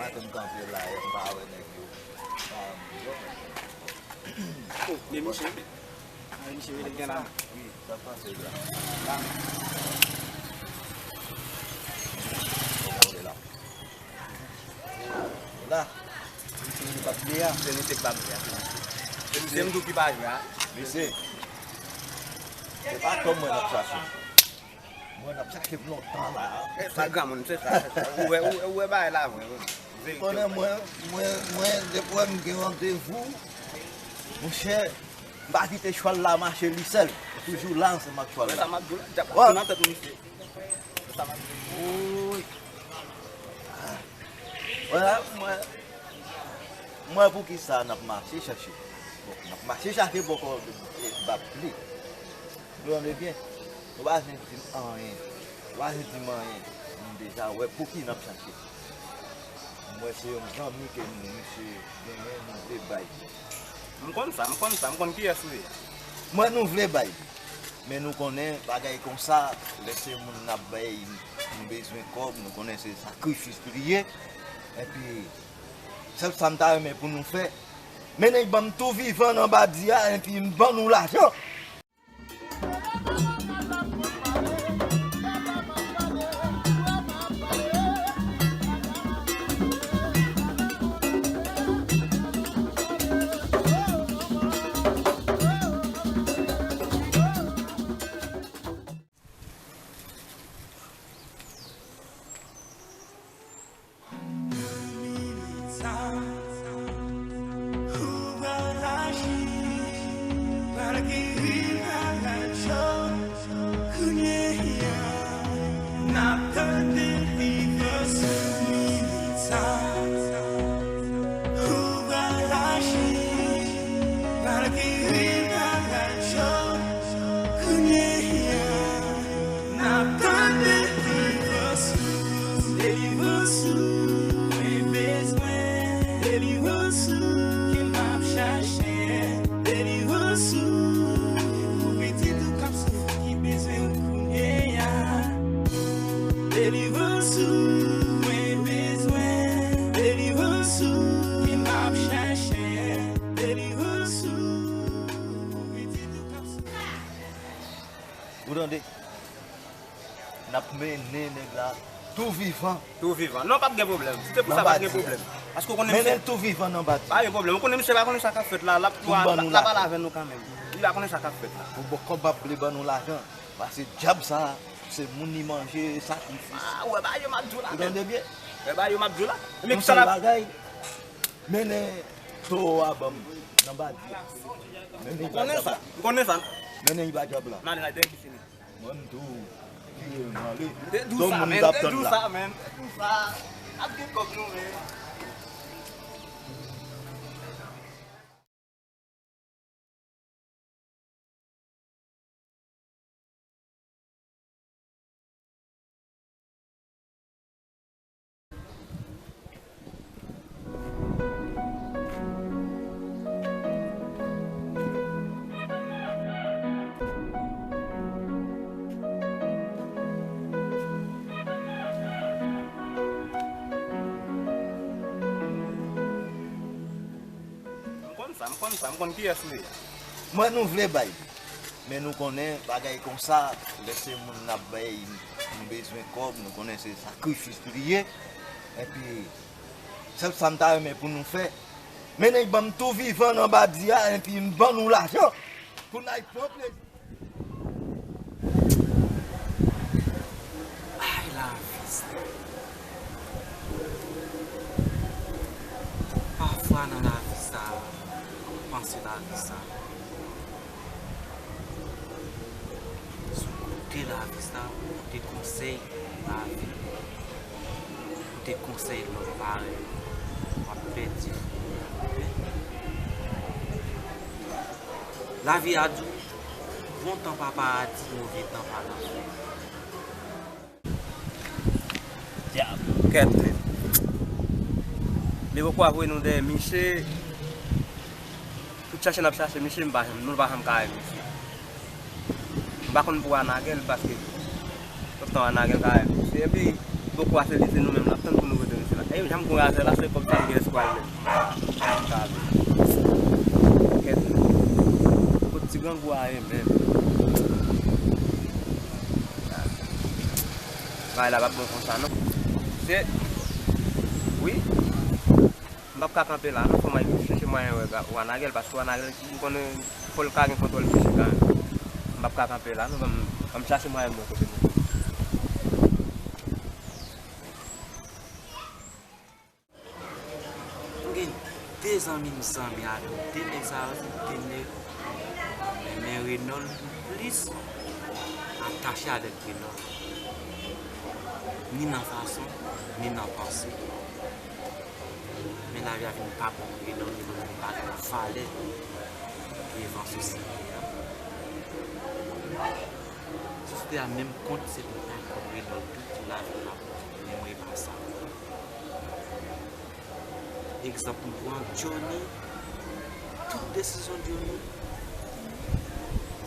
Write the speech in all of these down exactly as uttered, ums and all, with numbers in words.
Maten m kanpe la, m pa wè nèg yo. M pa wè moun yo. Oh, men misye, men misye rele gen la. Wi, sa pase la. La. Kòman w ye la? La. Misye rele pa ble a. Se misye k pa ble a, se misye. Se misye m di w ki pa jwe a. Mesye, se pa kòb mwen n ap chache. Mwen n ap chache m lontan la. E, sa granmoun, se sa, se sa. Ou wè, ou, ou wè bagay la vre, wi. Verite. Konnen mwen, mwen, mwen, depi w wè m gen randevou, monchè, m pa kite chwal la mache li sèl. Toujou la ansanm ak chwal la. Sa m ap di w la, djab la tou nan tèt misye. Sa m ap di w. Woy. Mwen, mwen, mwen, poukisa n ap mache chache? Bon, n ap mache chache poko bat pli. Nou tande byen? Nou pa bezwen di m anyen. Nou pa bezwen di m anyen. Nou deja wè pouki n ap chache. M wè se yon zanmi ke nou, misye genyen, nou vle bay. M konn sa, m konn sa, m konn kiyès ou ye. M wè nou vle bay. Men nou konnen bagay konsa, lè se moun n ap bay, nou bezwen kòb, nou konnen se sakrifis li ye. Epi, sèl sa m ta renmen pou nou fè, mennen ban m tou vivan nan badi a, epi m ban nou lajan. Malgre m pa radyo, kounye a, n ap tande delivrans ou, delivrans ou, mwen bezwen, delivrans ou, ke m ap chache, delivrans ou, pou pitit ou k ap soufri ki bezwen ou kounye a. Delivrans ou, mwen bezwen, delivrans ou, ke m ap chache. Ou tande? N ap mennen nèg la tou vivan. Tou vivan. Non, p ap gen pwoblèm. Si se pou sa, pa t gen pwoblèm. Paske ou konnen misye. Mennen l tou vivan nan bati. Pa gen pwoblèm. Ou konnen misye pa konnen sa k ap fèt la. L ap, l ap, l ap pale avè nou kanmenm. Li pa konnen sa k ap fèt la. Pou bon kòb ap vle ban nou lajan. Pase dyab sa, se moun li manje, sakrifis. Ah, ou wè bagay yo m ap di w la. Ou tande byen? Ou wè bagay yo m ap di w la. Men yon sèl bagay. Mennen towo a ban m nan badi a. Mennen li ba dyab la. M konnen sa. Mennen li ba dyab la. Mwen m tou vire m ale. Don moun t ap tann la. Ap gen kòb nou, men. M konn sa, m konn sa, m konn kiyès ou ye. M wè nou vle bay, men nou konnen bagay konsa, lè se moun n ap bay, nou bezwen kòb, nou konnen se sakrifis li ye. Epi, sèl sa m ta renmen pou nou fè, mennen ban m tou vivan nan badi a, epi m ban nou lajan pou n al pran plezi. Ay, lavi sa. Pafwa nan lavi sa, ou panse lavi sa. Si w koute lavi sa, ou koute konsèy lavi. Koute konsèy lòt parèy ou, w ap pèdi fwi w. Lavi a di w, bon tan pa paradi, move tan pa lanfè. Dyab, kèt, men. Li poko ap voye nou dèyè, misye. Tout chache n ap chache misye, m pa janm, nou pa janm ka wè misye. M pa konn pou Anagèl, paske tout tan Anagèl ka wè misye. Epi, poko a se li, se nou menm n ap tann pou nou retounen sila. E jan m gon razè la, se kòb sa m gen espwa l menm. Sa vle. Kèt. Kot ti grangou a ye menm? Bagay la p ap bon konsa non. Se, wi. M p ap ka kanpe la non, fò m al chèche mwayen wè Wanagèl, paske Wanagèl, m konnen fò l ka gen kontwòl sou Chica. M p ap ka kanpe la non, ban m, ban m chache mwayen m wè kote m ye. M gen de zanmi m zanmi avèk de nèg sa yo, se de nèg m renmen Renold plis, atache avèk Renold. Ni nan fason, ni nan panse. Men lavi a vin pa bon pou Renold, Renold vin pa gen valè devan sosyete a. Sosyete a menm kont se pou pa kont Renold tou pou lavi pa bon. Men mwen e pa sa. Egzanp m pran Johnny, tout desizyon Johnny,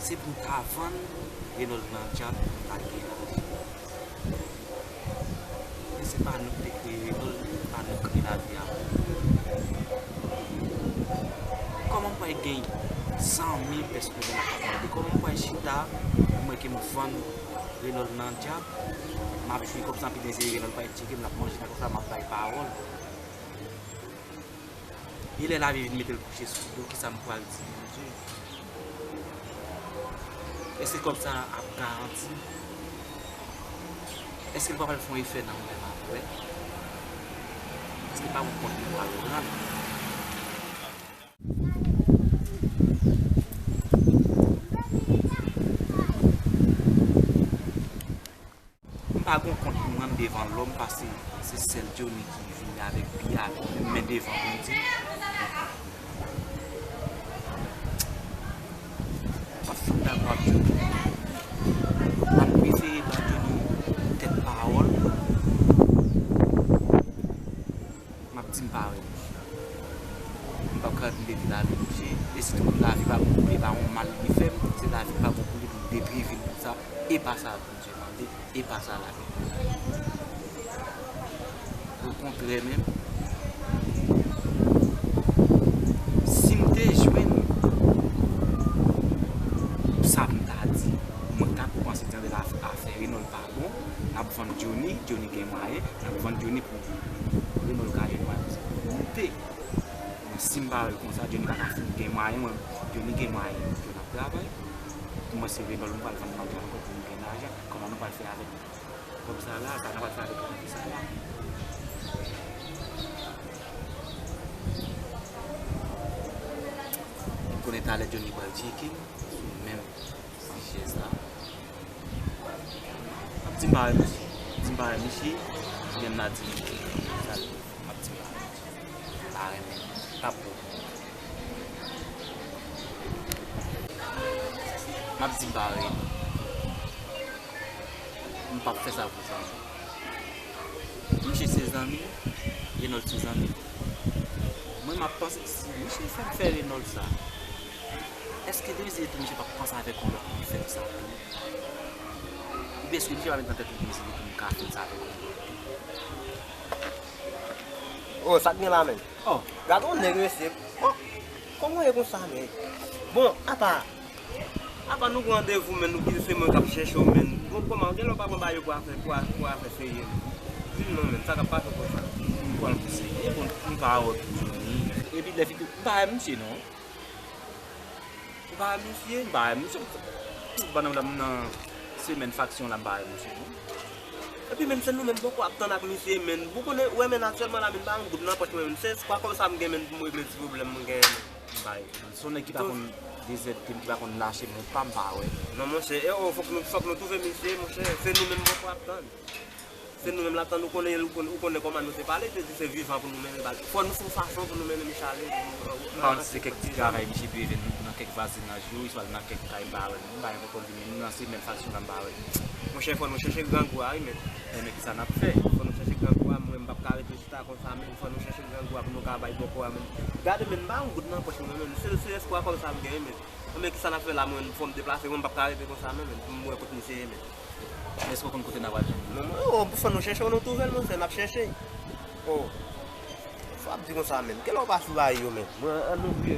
se pou m ta vann Renold nan dyab pou m ta gen lajan. Men se pa nou ki te kreye Renold, se pa nou ki kreye lavi a. Kòman m pral gen zanmi pèsonèl m ap mande? Kòman m pral chita pou mwen ke m vann Renold nan dyab? M ap jwi kòb sa anpil dezire Renold pral tcheke m, l ap manje nan kòb sa, m ap bay pawòl. E lè lavi vin mete l kouche sou do, kisa m pral di Bondye? Èske kòb sa ap garanti? Èske l pa pral fè yon efè nan mwen menm apre? Èske pa yon kont m pral rann? M pa gon kont pou m rann devan lòm, paske se sèl Johnny ki vini avèk biyè avèk mwen, men devan Bondye, m pa fin dakò ak Johnny. M ap prefere ba Johnny tèt pawòl. M ap di m pa wè misye. M p ap ka tande di lavi misye. E sitou lavi pa bon pou li, e pa yon mal li fè m, se lavi pa bon pou li pou l deprive l konsa. E pa sa Bondye mande, e pa sa lavi mande. Okontrè menm, si m te jwenn sa m ta di, mwen ta kòmanse tande afè Renold pa bon, n ap vann Johnny, Johnny gen mwayen, n ap vann Johnny pou Renold ka jwenn mwayen pou moute. Men si m pa wè l konsa, Johnny pa ka fin gen mwayen, mwen, Johnny gen mwayen, Johnny ap travay. Pou mwen, se Renold m pral vann manje ankò pou m gen lajan. Kòman nou pral fè avèk kòb sa la, sa nou pral fè avèk lajan sa la? M konnen talè Johnny pral tcheke m sou menm sijè sa. M ap di m pa wè misye. M ap di m pa wè misye. Menm la di m sa l di. M ap di m pa wè misye. M pa renmen. M p ap bon. M ap di m pa wè. M p ap fè sa pou zanmi. Misye se zanmi m. Renold se zanmi m. Mwen, m ap panse, si misye fè m fè Renold sa, èske demen si demen tou misye p ap panse avèk yon lòt moun fè m sa tou? Oubyen èske misye pa met nan tèt li demen si demen tou m ka fè m sa avèk yon lòt tou? Oh, sa k gen la menm? Oh. Gade yon nèg mesye. Oh, kòman w ye konsa menm? Bon, apa, apa nou pran randevou menm, nou ki se mwen k ap chèche w menm. Bon, kòman, gen lè w pa pran bagay yo pou afè, pou a-, pou afè serye menm. Di m non menm, sa k ap pase konsa? M pran l pou serye, bon, m pa wè w toujou ni. Epi lè fini, m pa wè misye non. Ou pa wè misye? M pa wè misye. Pandan m nan semèn faksyon la, m pa wè misye non. Epi menm se nou menm poko ap tann ak misye menm. Ou konnen, ou wè menm aktyèlman la menm pa yon goud nan pòch mwen menm. Se espwa kòb sa m gen menm pou m regle ti pwoblèm mwen genyen menm. M pa wè. Se yon nèg ki pa konn dezète m, ki pa konn lache m, ou pa m pa wè. Non monchè, e o, fòk nou, fòk nou twouve misye, monchè. Se nou menm poko ap tann. Se nou menm la tann, ou konnen, ou konnen, ou konnen kòman nou te pale, te di se vivan pou nou mennen l. Fò nou fè yon fason pou nou mennen misye ale. M pa konn si se kèk ti travay misye dwe jwenn nan kèk vwazinaj yo, swa nan kèk kay, m pa wè. M pa gen kontwòl li, men nou nan semèn faksyon la, m pa wè. Monchè, fò nou chèche grangou a, wi, men. Men, men kisa n ap fè? Fò nou chèche grangou a, mwen, m p ap ka rete chita konsa, men. Fò nou chèche grangou a pou nou ka bay bòkò a, men. Gade, men, m pa yon goud nan pòch mwen, men. Se, se espwa kòb sa m genyen, men. Men kisa n ap fè la, mwen, fò m deplase, mwen, m p ap ka rete konsa, men, men, pou m wè kot misye ye, men. Èske w konn kote n a pral jwenn li? Non, non, fò nou chèche, nou twouve l, monchè, n ap chèche. Oh, fò ap di konsa menm. Kilè w pa sou rayi yo menm? Mwen an nou vye.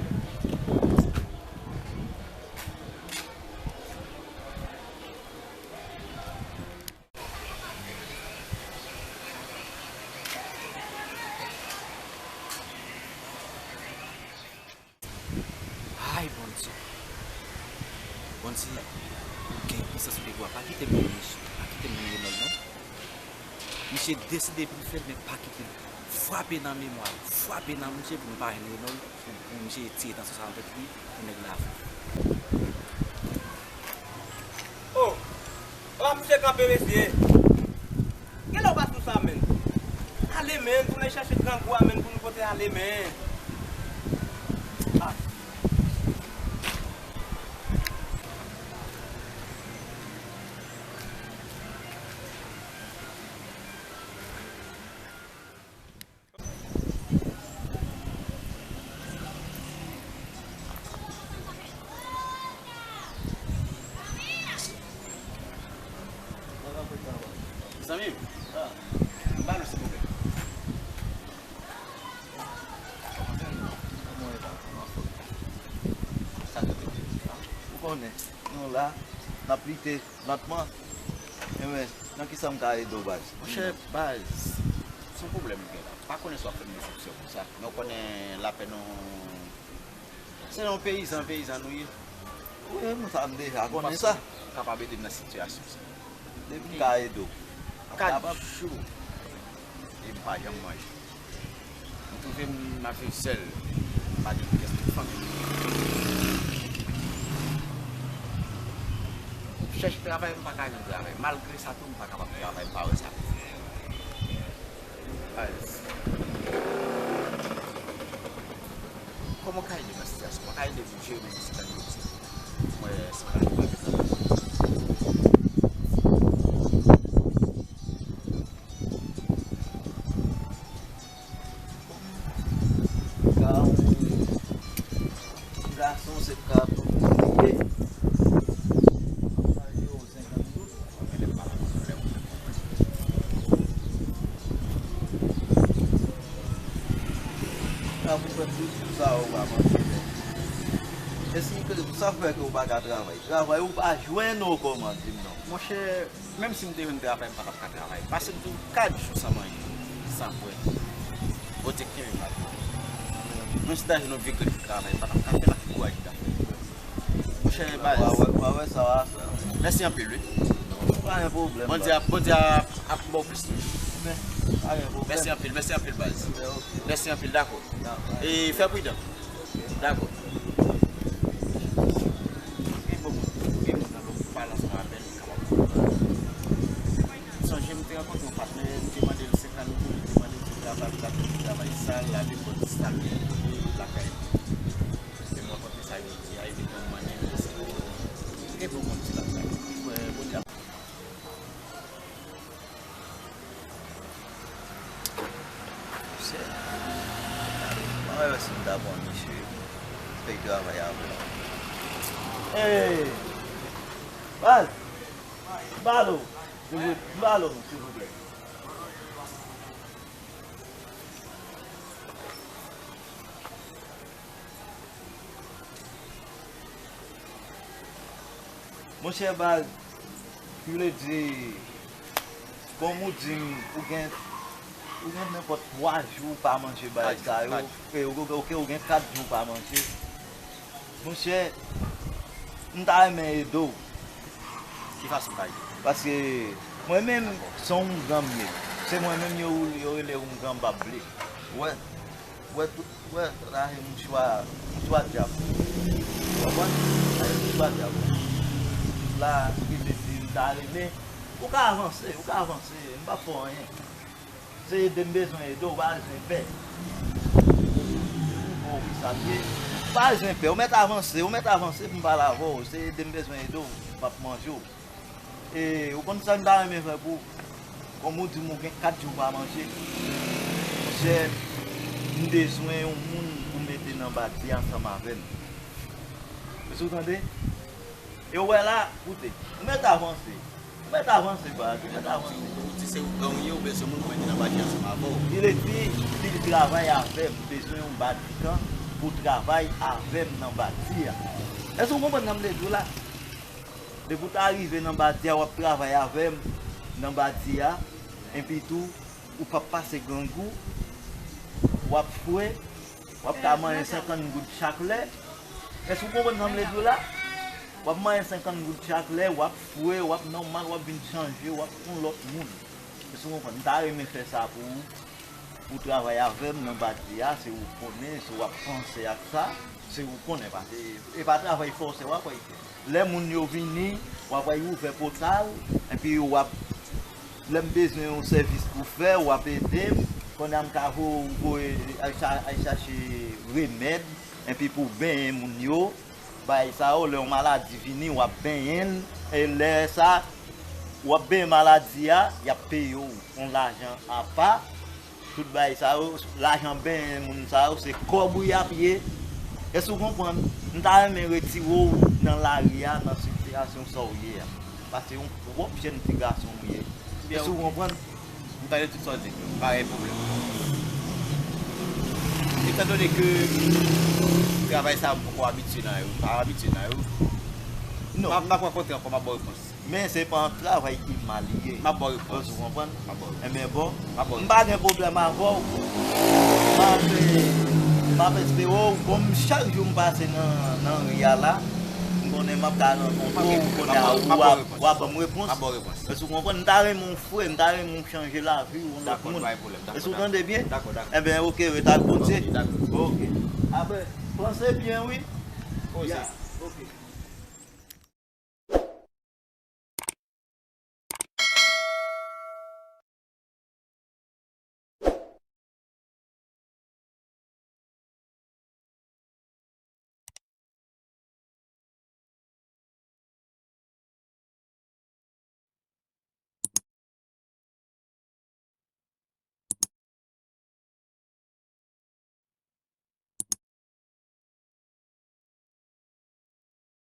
Ay, Bondye. Bondye, ou gen pwisans, ou gen glwa. Pa kite m jwenn misye. Pa kite m jwenn Renòl, non. Misye deside pou l fè l, men pa kite l. Frape nan memwa l. Frape nan misye pou nou pa jwenn Renòl. Pou, pou misye tire tansyon sa nan tèt li, pou nèg la fou. Oh! Ala misye kanpe, mesye. Genlè w pa sou sa, menn. Ale, menn, pou n al chache grangou a, menn, pou nou pote ale, menn. Ah. Mezanmi, ba nou silvouplè. Ou konnen, nou la, n ap lite. Lantman. Enben, nan kisa m ka ede w, baz? Monchè, baz, se yon pwoblèm m gen la. M pa konnen si w ap fè m desepsyon konsa, men w konnen lapèn nou, se yon peyizan, peyizan nou ye. Wi, m sa, m deja konnen sa. Ou kapab ede m nan sitiyasyon sa? Depi m ka ede w, m ap kapab. Kat jou, e m pa janm manje. M twouve m ap viv sèl, m pa gen pyès pou fanmi m. M chèche travay, m pa ka jwenn travay. Malgre sa tou, m pa kapab travay, m pa wè sa. Baz, kòman w ka ede m nan sitiyasyon? Ou ka ede m jere men se tan yo ti. Mwen, se pa yon bagay. Ka yon gason se ka tou dignite. Ka pou fè tout sa ou pa manje, men. E si ke, sa fè ke ou pa ka travay? Travay ou pa jwenn ou kòman, di m non. Monchè, menm si m te jwenn travay, m pa t ap ka travay. Pase m tou kat jou san manje, san bwè. Bondye kenbe m la. Mwen chita jwenn yon vye grenn travay, m pa t ap ka fè l ak kouraj m ta fè. Monchè, baz. W a wè, w a wè sa w a fè. Mèsi anpil, wi. Pa gen pwoblèm, baz. Bondye ap, Bondye ap, ap ba w plis toujou. Men, pa gen pwoblèm. Mèsi anpil, mèsi anpil, baz. Ok, ok. Mèsi anpil, dakò. Dakò. E fè pridan. Ok. Dakò. Pi bon moun, pi bon nan lòt pale ansanm avè l, li kapab konprann. M sonje m te rankontre yon patnè, m te mande l senkant goud, m te mande l pou l travay, pou l ap fè travay sal, lave pòt, sal lakay. Lè m rankontre sa jodi a, li te pran m mannen, li di, "Kenbe w konn ti lakay." Mwen, Bondye ap Misye, mwen wè si m ta pran misye, fè l travay avè m. Ey! Baz! Balo! M balo, silvouplè. Monchè baz, ki vle di, kòm ou di m, ou gen, ou gen nenpòt twa jou ou pa manje bagay sa yo, e, ou, ou, ok, ou gen kat jou ou pa manje. Monchè, m ta renmen ede w. Ki fason w ka ede? Paske mwen menm, se yon oungan m ye. Se mwen menm yo, yo rele oungan bab ble. Ou wè, ou wè tout, ou wè, sa se mouchwa, mouchwa dyab. Ou konprann? Sa se mouchwa dyab. La, ki vle di, m ta renmen, ou ka avanse, ou ka avanse, m p ap fè w anyen. Se ede m bezwen ede w, pa bezwen pè. Ou bon, wi, sa l ye. Pa bezwen pè, ou mèt avanse, ou mèt avanse pou m pale avè w. Se ede m bezwen ede w, m p ap manje w. E, ou konn sa m ta renmen fè pou ou? Kòm ou di m ou gen kat jou w pa manje, monchè, m bezwen yon moun pou mete nan bati ansanm avè m. Èske w tande? E w wè la, koute, ou mèt avanse. Mèt avanse, pa, mèt avanse. Ou di se ou gang ye, ou bezwen moun pou mete nan bati ansanm avè w. Li vle di, li travay avè m, bezwen yon batikan pou travay avè m nan bati a. Èske w konprann sa m vle di w la? Depi w ta rive nan bati a, w ap travay avè m nan bati a, epi tou, ou p ap pase grangou, w ap fwe, w ap ka manyen senkant goud chak lè. Èske w konprann sa m vle di w la? W ap manyen senkant goud chak lè, w ap fwe, w ap nòmal, w ap vin chanje, w ap yon lòt moun. Èske w konprann? M ta renmen fè sa pou ou, pou w travay avè m nan bati a, se ou konnen, se w ap panse ak sa, se ou konnen, paske e pa travay fòse w ap fè. Lè moun yo vini, w ap wè ouvè pòt sa, epi w ap, lè m bezwen yon sèvis pou fè, w ap ede m. Kounye a m ka vo-, voye al cha-, al chache remèd, epi pou benyen moun yo, bay sa yo, lè yon maladi vini, w ap benyen l. E lè sa, w ap benyen maladi a, y ap peye w yon lajan apa. Tout bagay sa yo, lajan benyen moun sa yo, se kòb ou y ap ye. Èske w konprann? M ta renmen retire w nan lari a, nan sitiyasyon sa w ye a. Paske yon pwòp jèn ti gason w ye. Èske w konprann? M tande tout sa w di, m pa gen pwoblèm. Etandone ke travay sa a, m poko abitye nan yo, m pa abitye nan yo. Non. M ap, m ap rankontre ankò, m ap ba w repons. Men se pa yon travay ki mal li ye. M ap ba w repons. Èske w konprann? M ap ba w repons. Enben bon, m ap ba w repons. M pa gen pwoblèm avè w. M ap, m ap espere w. Bon, m, chak jou m pase nan, nan ri a la, m konnen m ap ka rankontre w, kounye a w ap, w ap ban m repons. M ap ba w repons. Èske w konprann? M ta renmen w fre, m ta renmen w chanje lavi w, yon lòt moun. Dakò, pa gen pwoblèm. Èske w tande byen? Dakò, dakò. Enben, oke, ret ak Bondye. Oke, dakò. Oke. Aben, panse byen, wi. Poze. Ya, oke.